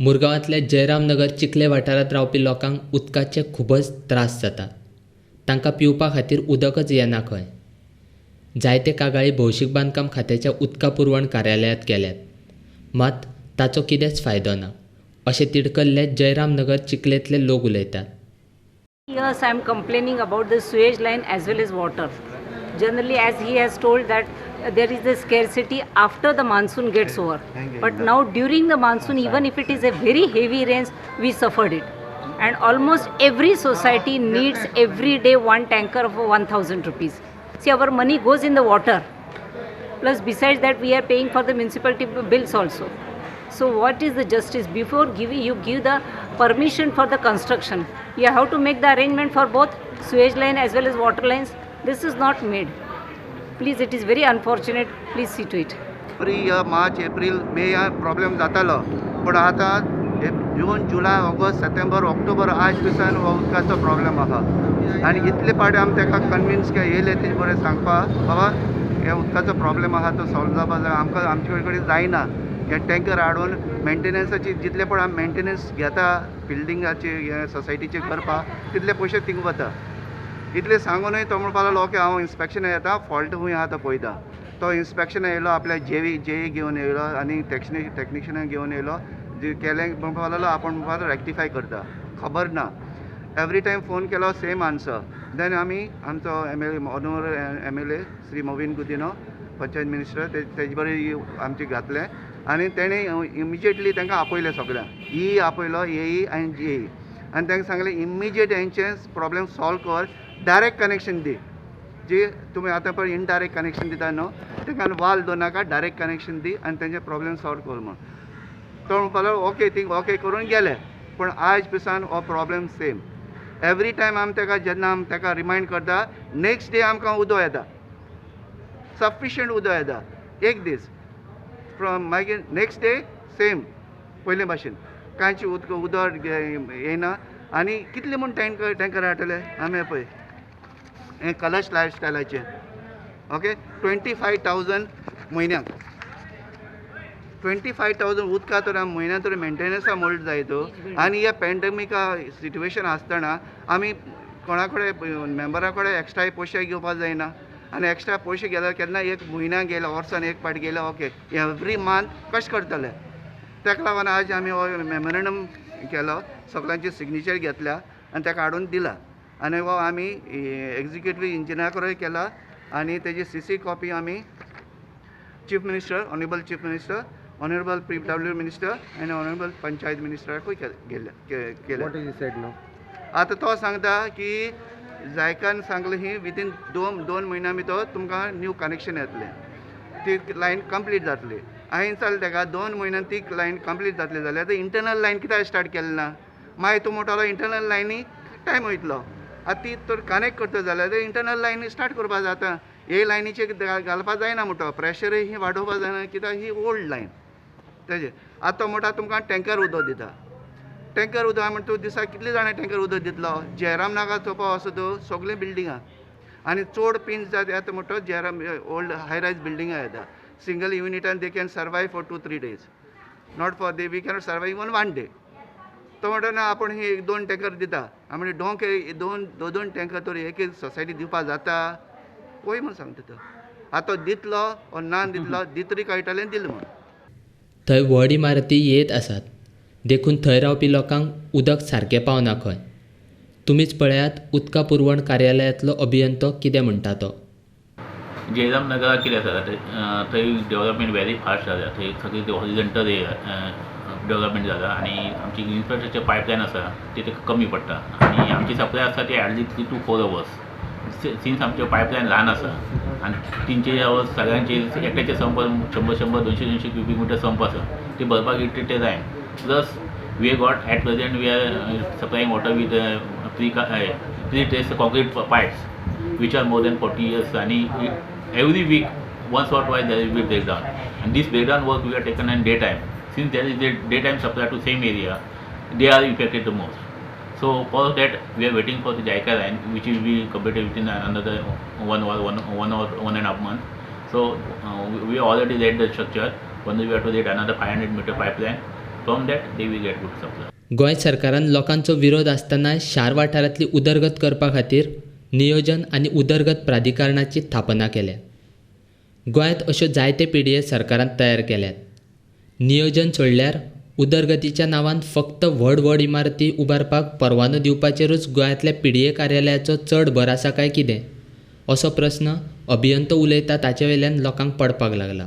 मुरगांवांतल्या जयराम नगर चिखले वाठारांत रावपी लोकांक उदकाचे खूबच त्रास जातात. तांकां पिवपा खातीर उदकच येना खंय. जायते कागाळी भौशीक बांदकाम खात्याच्या उदका पुरवण कार्यालयांत केल्यात. मात ताचो कितेंच फायदो ना, अशें तिडकल्ले जयराम नगर चिखलेंतले लोक उलयतात. Years I am complaining about the sewage line as well as water. Generally, as he has told that there is a scarcity after the monsoon gets over. But now during the monsoon, even if it is a very heavy rains, we suffered it. And almost every society needs every day one tanker of 1,000 rupees. See, our money goes in the water. Plus, besides that, we are paying for the municipality bills also. So what is the justice? Before giving, you give the permission for the construction, you have to make the arrangement for both sewage line as well as water lines. This is not made. Please, it is very unfortunate. Please see to it. Every year March, April, May problem जातालो, पूण आतां जून, जुलय, August, सप्टेंबर, ऑक्टोबर आज दिसान हो उदकाचो problem आसा. आनी इतले पाटी आमी ताका कन्विन्स येयले तेजे बरें सांगपा, बाबा हे उदकाचो प्रॉब्लेम आसा तो सॉल्व जावपा जाय. आमकां आमचे कडेन जायना हे टँकर हाडून मेंटेनन्साची, जितले पण आमी मेंटेनन्स घेता बिल्डिंगाचे हे सोसायटीचे करपाक तितले पयशे थिंग वता. इतलें सांगूनय तो म्हणपाक लागलो ओके हांव इन्स्पेक्शन येता, फॉल्ट खूंय आहा तो पळयता. तो इन्स्पेक्शन येयलो, आपल्या जेई घेवन येयलो आनी टॅक्निशियनाक घेवन येयलो. केलें म्हणपाक लागलो आपूण म्हणपाक रेक्टिफाय करता, खबर ना. एवरी टायम फोन केलो सेम आन्सर. देन आमी आमचो MLA, honourable MLA Shri Mauvin Godinho, panchayat minister, तेजे बरोबर आमचें घातलें आनी तेणें इमिजिएटली तांकां आपयलें सगळ्यांक, ई आपयलो, एई आनी जेई, आनी तांकां सांगलें इमिजिएट हेंचें प्रॉब्लेम सॉल्व कर, डायरेक्ट कनेक्शन दी. जे तुमी आतां पळय इनडायरेक्ट कनेक्शन दिता न्हू, तांकां वाल दवरनाका, डायरेक्ट कनेक्शन दी आनी तेंचे प्रॉब्लेम सॉल्व कर म्हूण. तो म्हणपाक लागलो ओके, ती ओके करून गेले. पूण आयज पिसान हो प्रॉब्लेम सेम. एवरी टायम आमी ताका जेन्ना आमी ताका रिमायंड करता, नेक्स्ट डे आमकां उदक येता, सफिशियंट उदक येता एक दीस फ्रॉम, मागीर नेक्स्ट डे सेम पयले भाशेन कांयच उदक येयना. आनी कितले म्हूण टँकर हाडटले आमी पळय हें कलश लायफ स्टायलाचें ओके 25,000 म्हयन्याक, 25,000 उदका तर आमी म्हयन्या तर मेंटेनन्सा मोल्ड जाय तो. आनी ह्या पॅन्डेमिका सिट्युएशन आसतना आमी कोणा कडेन मेंबरा कडेन एक्स्ट्रा पयशे घेवपाक जायना. आनी एक्स्ट्रा पयशे गेल्यार केन्ना एक म्हयन्याक गेले, वर्सान एक पाट गेले, ओके एवरी मंथ कशें करतले. ताका लागून आज आमी हो मेमोरेंडम केलो, सगळ्यांचे सिग्नेचर घेतल्या आनी ताका हाडून दिला. आनी हो आमी एग्जिक्युटीव इंजिनियरा कडेन केला आनी तेजी CC copy आमी chief minister, honourable chief minister, honourable PW minister आनी ऑनरेबल पंचायत मिनिस्टराकूय केल्या. What is he said now? आतां तो सांगता की जायकान सांगलें ही विदीन दोन म्हयन्या भितर तुमकां न्यू कनेक्शन येतलें, ती लायन कंप्लीट जातली. हांवें विचारलें ताका 2 म्हयन्यान ती लायन कंप्लीट जातली जाल्यार आतां इंटरनल लायन कित्याक स्टार्ट केलें ना? मागीर तूं म्हणटालो इंटरनल लायनी टायम वयतलो. आतां ती तर कनेक्ट करता जाल्यार इंटरनल लायनी स्टार्ट करपा जाता. हे लायनीचेर घालपा जायना म्हणटा, प्रेशरय ही वाडोवपा जायना कित्याक ही ओल्ड लायन तेजेर. आतां तो म्हणटा तुमकां टँकर उदक दिता, टँकर उदक म्हणटा तूं दिसाक कितले जाणां टँकर उदक दितलो? जयराम नागर चोवपा वचो तूं सगळीं बिल्डिंगां आनी चड पिंच जाता येता म्हणटा जयराम ओल्ड हाय रायज बिल्डिंगां येता. सिंगल युनिटान they can survive for 2-3 days, not for they we cannot survive even 1 day. तो म्हणटा ना आपूण ही 1-2 टँकर दिता. आमी डोंक दोन टँकर तर एक सोसायटी दिवपा जाता पळय म्हूण सांगता तो. आतां दितलो ओ ना दितलो, दितरी कळटलें दिलें म्हूण. थंय व्हड इमारती येत आसात, देखून थंय रावपी लोकांक उदक सारकें पावना खंय. तुमीच पळयात उदका पुरवण कार्यालयांतलो अभियंतो कितें म्हणटा तो. जयराम नगराक कितें आसा थंय डेवलपमेंट व्हेरी फास्ट जाल्या. थंय सगळी हॉरिझॉन्टल डेवलपमेंट जाला आनी आमची इन्फ्रास्ट्रक्चर पायपलायन आसा ती ताका कमी पडटा आनी आमची सप्लाय आसा ती hardly 3 to 4 hours. Since आमच्यो पायपलायन ल्हान आसा आनी 3-4 आवर्स सगळ्यांचे एकट्याचे संप 100-100, 200-200 क्युबीक मिटर संप आसा, ती भरपाक it take time. Plus we got at present we are supplying water with pre traced concrete pipes which are more than 40 years and every week once or twice there will be breakdown, and this breakdown work we are taken in daytime. Since there is a daytime supply to same area, they are affected the most. So for that we are waiting for the JICA line, which will be completed within another 1 or 1.5 months. So we already laid the structure. Only we have to lay another 500 meter pipeline. From that they will get good supply. Goa सरकारान लोकांचो विरोध आसतना शार वाठारांतली उदरगत करपा खातीर नियोजन आनी उदरगत प्राधिकरणाची स्थापना केल्या. गोंयांत अश्यो जायते पीडीए सरकारान तयार केल्यात. नियोजन सोडल्यार उदरगतीच्या नांवान फक्त व्हड व्हड इमारती उबारपाक परवानो दिवपाचेरूच गोंयांतल्या पीडीए कार्यालयाचो चड भर आसा काय कितें, असो प्रस्न अभियंतो उलयता ताचे वेल्यान लोकांक पडपाक लागला.